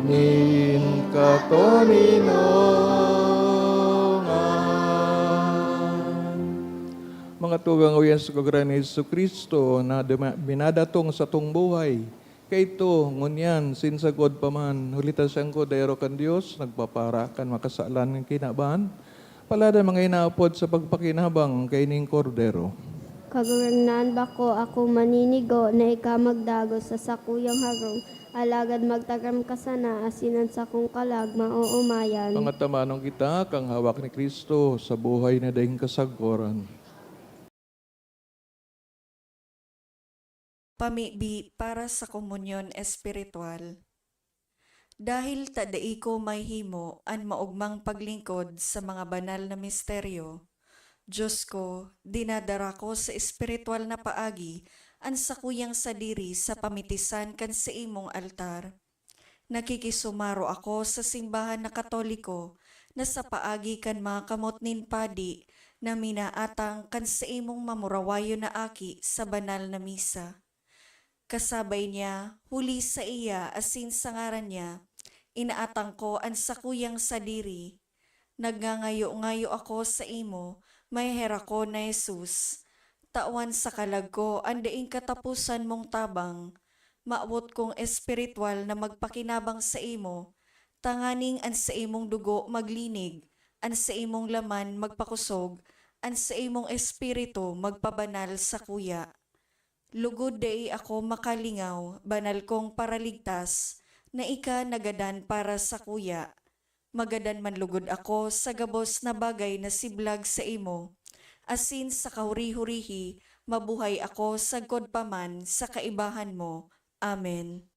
nin katoninongan. Mga tugang, uyan sa Kagurangnan ni Jesu-Cristo na duma-, minadatong satong buhay. Kaito, ngunyan, asin sagkod pa man, huli ta siyang Kordero kan Dios, nagpapara kan mga kasalan kan kinaban. Palad an mga inaapod sa pagpakinabang kaining Kordero. Kagurangnan, bako ako maninigo na ika magdagos sa sakuyang harong, alagad magtaram ka sana, asin an sakong kalag maoomayan. Pangatamanon kita kan hawak ni Cristo sa buhay na daing kasagkoran. Pamibi para sa komunyon espiritual. Dahil ta dai ko mahimo an maogmang paglingkod sa mga banal na misteryo, Diyos ko, dinadara ko sa espiritual na paagi an sakuyang sadiri sa pamitisan kan saimong altar. Nakikisumaro ako sa simbahan na Katoliko na sa paagi kan mga kamot nin padi na minaatang kan saimong mamurawayon na aki sa banal na misa. Kasabay niya, huli saiya asin sa ngaran niya, inaatang ko an sakuyang sadiri. Nagngangayo-ngayo ako saimo, maheherak ko na Jesus, tawan sa kalag ko an daing kataposan mong tabang. Mawot kong espiritual na magpakinabang saimo, tanganing an saimong dugo maglinig, an saimong laman magpakosog, an saimong Espiritu magpabanal sakuya. Lugod dai ako makalingaw, banal kong Paraligtas, na ika nagadan para sakuya. Magadan man lugod ako sa gabos na bagay na siblag saimo, asin sa kahuri-hurihi mabuhay ako sagkod pa man sa kaibahan mo. Amen.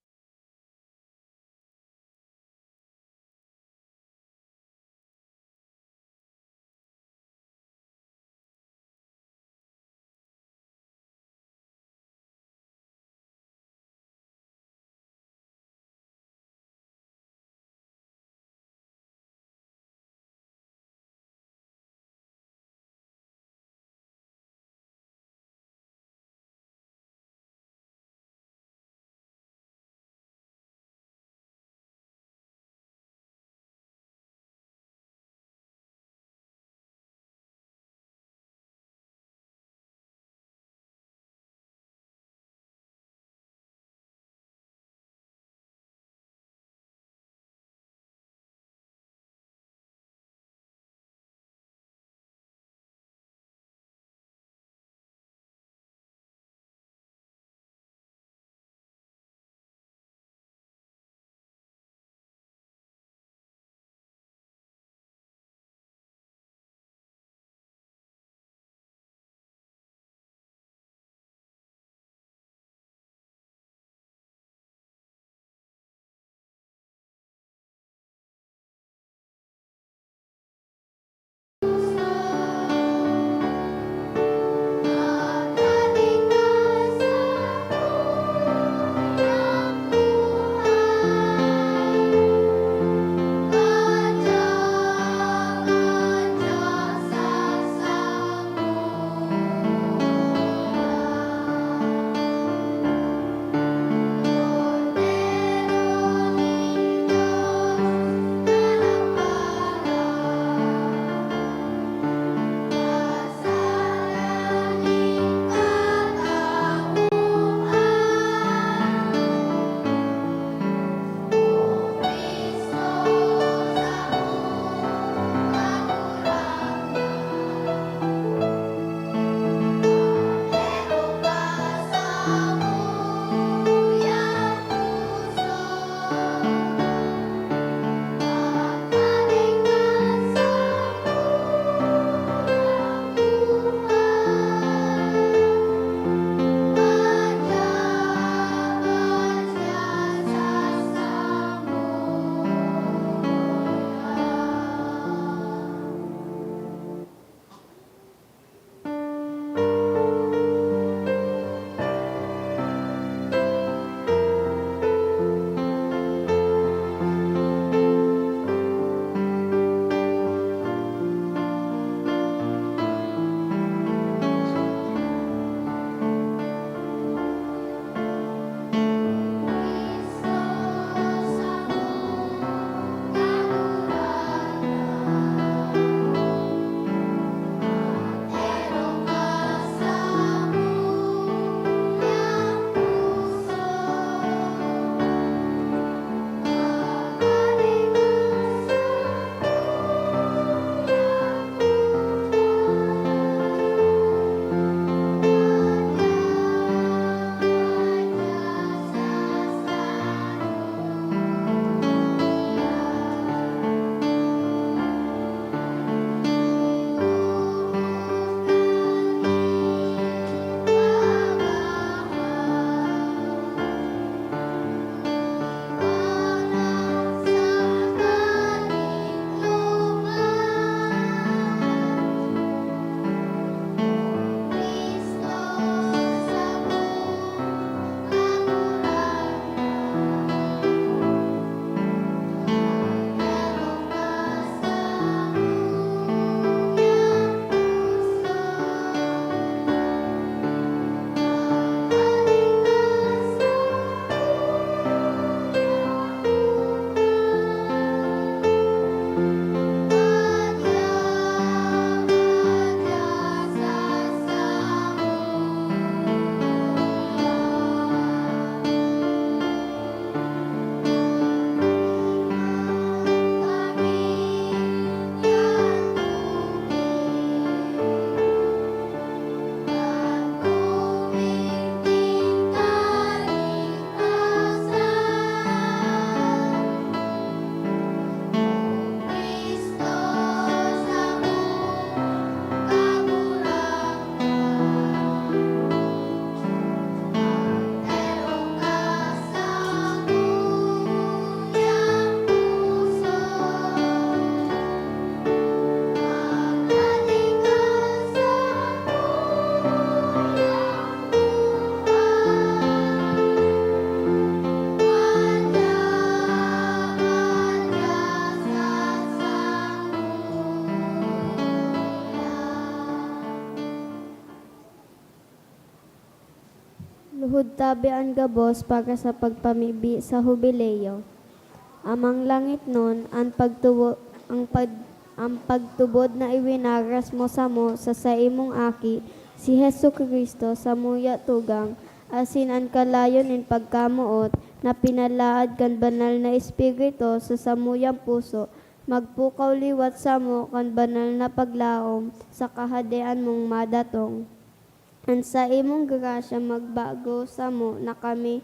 Tuhod tabi an gabos para sa pagpamibi sa Hubileo. Amang langitnon, an pagtubo-, ang pag-, ang pagtubod na iwinaras mo samo sa saimong Aki, si Jesu-Cristo, samuya tugang, asin an kalayo nin pagkamoot na pinalaad kan Banal na Espiritu sa samuyang puso, magpukaw liwat samo kan banal na paglaom sa Kahadean mong madatong. An saimong grasya magbago samo na kami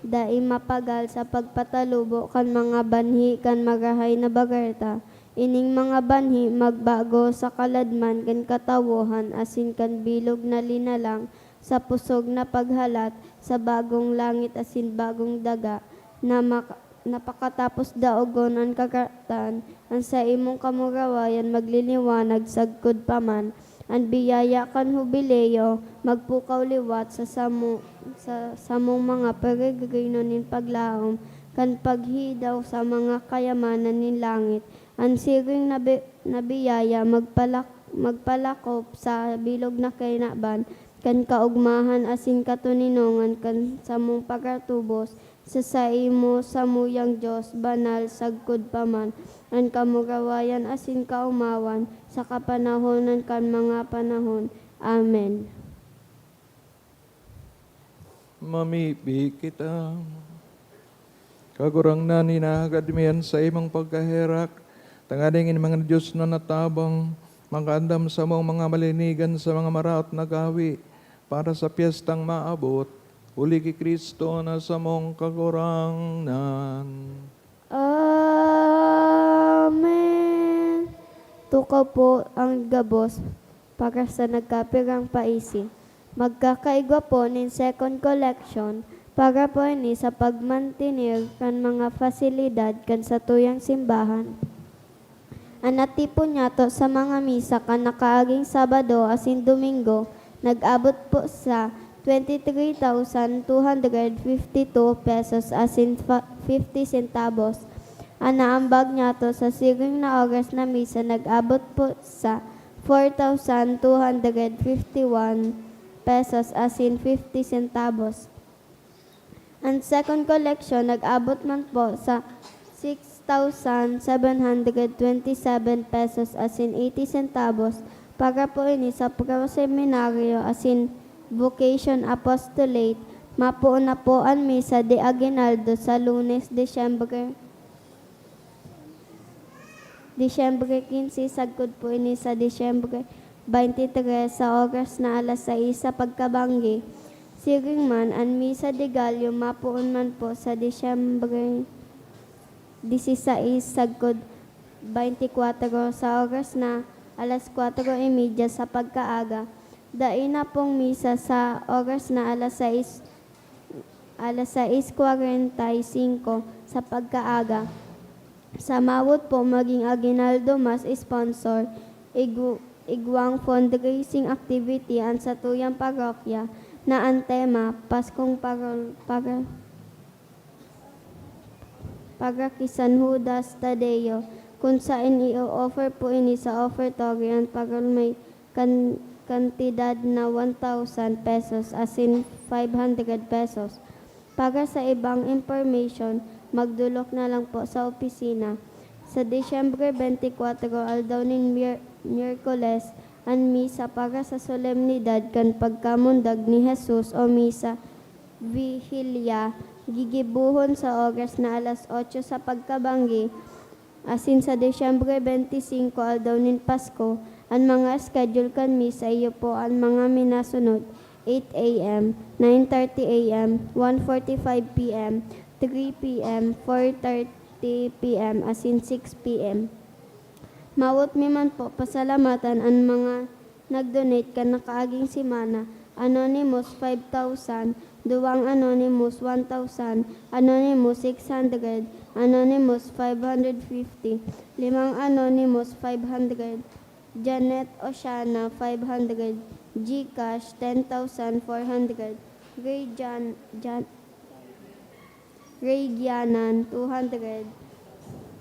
dai mapagal sa pagpatalubo kan mga banhi kan Marahay na Bareta. Ining mga banhi magbago sa kaladman kan katawohan asin kan bilog na linalang sa pusog na paghalat sa bagong langit asin bagong daga na mak-, na pakatapos daogon an kaguratan, an saimong kamurawayan magliliwanag sagkod pa man. An biyaya kan Hubileo magpukaw liwat sa samo, sa samong mga peregrino nin paglaom kan paghidaw sa mga kayamanan nin langit. An siring na bi-, na biyaya magpalak-, magpalakop sa bilog na kinaban kan kaogmahan asin katoninongan kan samong pagatubos sa saimo, samuyang Dios, banal sagkod pa man an kamurawayan asin kaomawan sa kapanahonan kan mga panahon. Amen. Mamibi kita. Kagurangnan, hinahagad mi an saimong pagkaherak, tanganing an mga dios na natabang makaandam samong mga malinigan sa mga maraot na gawi, para sa pyestang maabot, huli ki Cristo na samong Kagurangnan. Amen. Tukaw po ang gabos para sa nagkapirang paisi. Magkakaigwa po nin second collection para po ini sa pagmantener kan mga pasilidad kan satuyang simbahan. An natipon nyato sa mga misa kan nakaaging Sabado asin Domingo nag-abot po sa twenty-three thousand two hundred fifty-two pesos asin fa-, fifty centavos. An naambag nyato sa siring na oras na misa nag-abot po sa four thousand two hundred fifty-one pesos asin fifty centavos. An second collection nag-abot man po sa six thousand seven hundred twenty-seven pesos asin eighty centavos para po ini sa Pro Seminario asin Vocation Apostolate. Mapoon na po an misa de aguinaldo sa Lunes, Disyembre, Disyembre quince, sagkod po ini sa Disyembre twenty-three sa oras na alas sais sa pagkabanggi. Siring man, an Misa de Gallo mapoon man po sa Disyembre dieciséis, sagkod twenty-four sa oras na alas kwatro y media sa pagkaaga. Dai na pong misa sa oras na alas sais, alas sais kwarenta y singko sa pagkaaga. Sa mawot po maging aguinaldo mas sponsor, igu-, igwang fundraising activity an satuyang parokya na an tema, Paskong Parol-, Para-, Para ki San Judas Tadeo, kun saen i-o-offer po ini sa offertory an parol may kan-, kantidad na one thousand pesos asin five hundred pesos. Para sa ibang impormasyon, magdolok na lang po sa opisina. Sa Disyembre twenty-four, aldaw nin Mier-, Miyerkules, an misa para sa solemnidad kan pagkamundag ni Jesus o Misa Vigilia, gigibohon sa oras na alas otso sa pagkabanggi, asin sa Disyembre twenty-five, aldaw nin Pasko, an mga schedule kan misa iyo po an mga minasunod, eight A M, nine thirty A M, one forty-five P M, three P M, four thirty P M, asin six P M. Mawot mi man po pasalamatan an mga nag-donate kan nakaaging semana, Anonymous, five thousand, duwang Anonymous, one thousand, Anonymous, six hundred, Anonymous, five hundred fifty, limang Anonymous, five hundred, Janet Oceana, five hundred, GCash, ten thousand four hundred, Ray Jan-, Jan-, Ray Gianan, two hundred,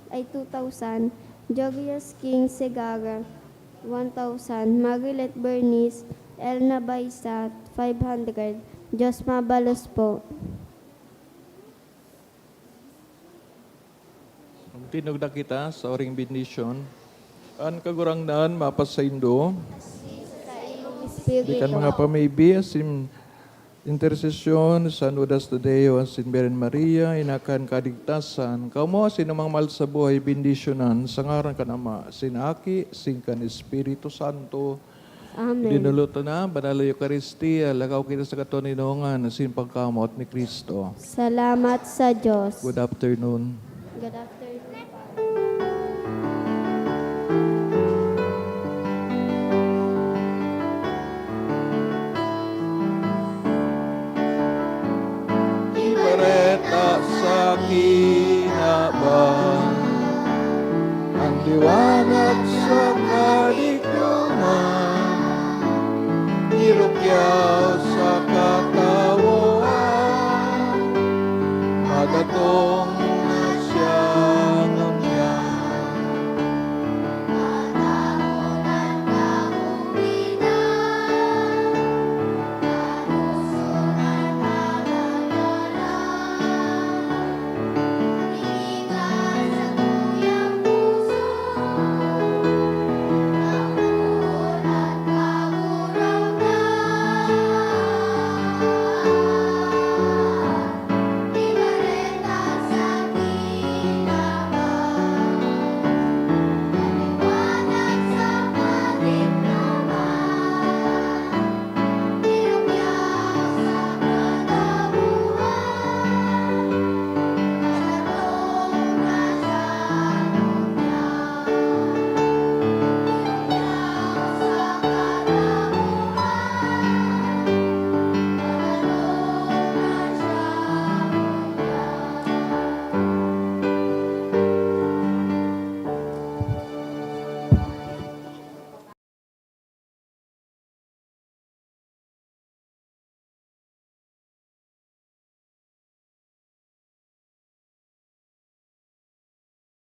ay, two thousand. Jovius King Segarra, one thousand. Marilet Bernice, Elna Baisa, five hundred. Diyos mabalos po. Magtindog na kita sa oring bendisyon. An Kagurangnan mapasaindo. Di kan mga pamibi, asin intersesyon san Judas Tadeo, asin Birhen Maria, ina kan kaligtasan, kamo asin an mga mahal sa buhay, bendisyonan sa ngaran kan Ama, sin Aki, sin kan Espiritu Santo. Amen. Dinulot na, Banal na Eukaristia, lakaw kita sa katoninongan asin pagkamoot ni Cristo. Salamat sa Diyos. Good afternoon. Good afternoon, Father. Ibareta sa kinaban, ang liwanag sa kaligtasan, irukya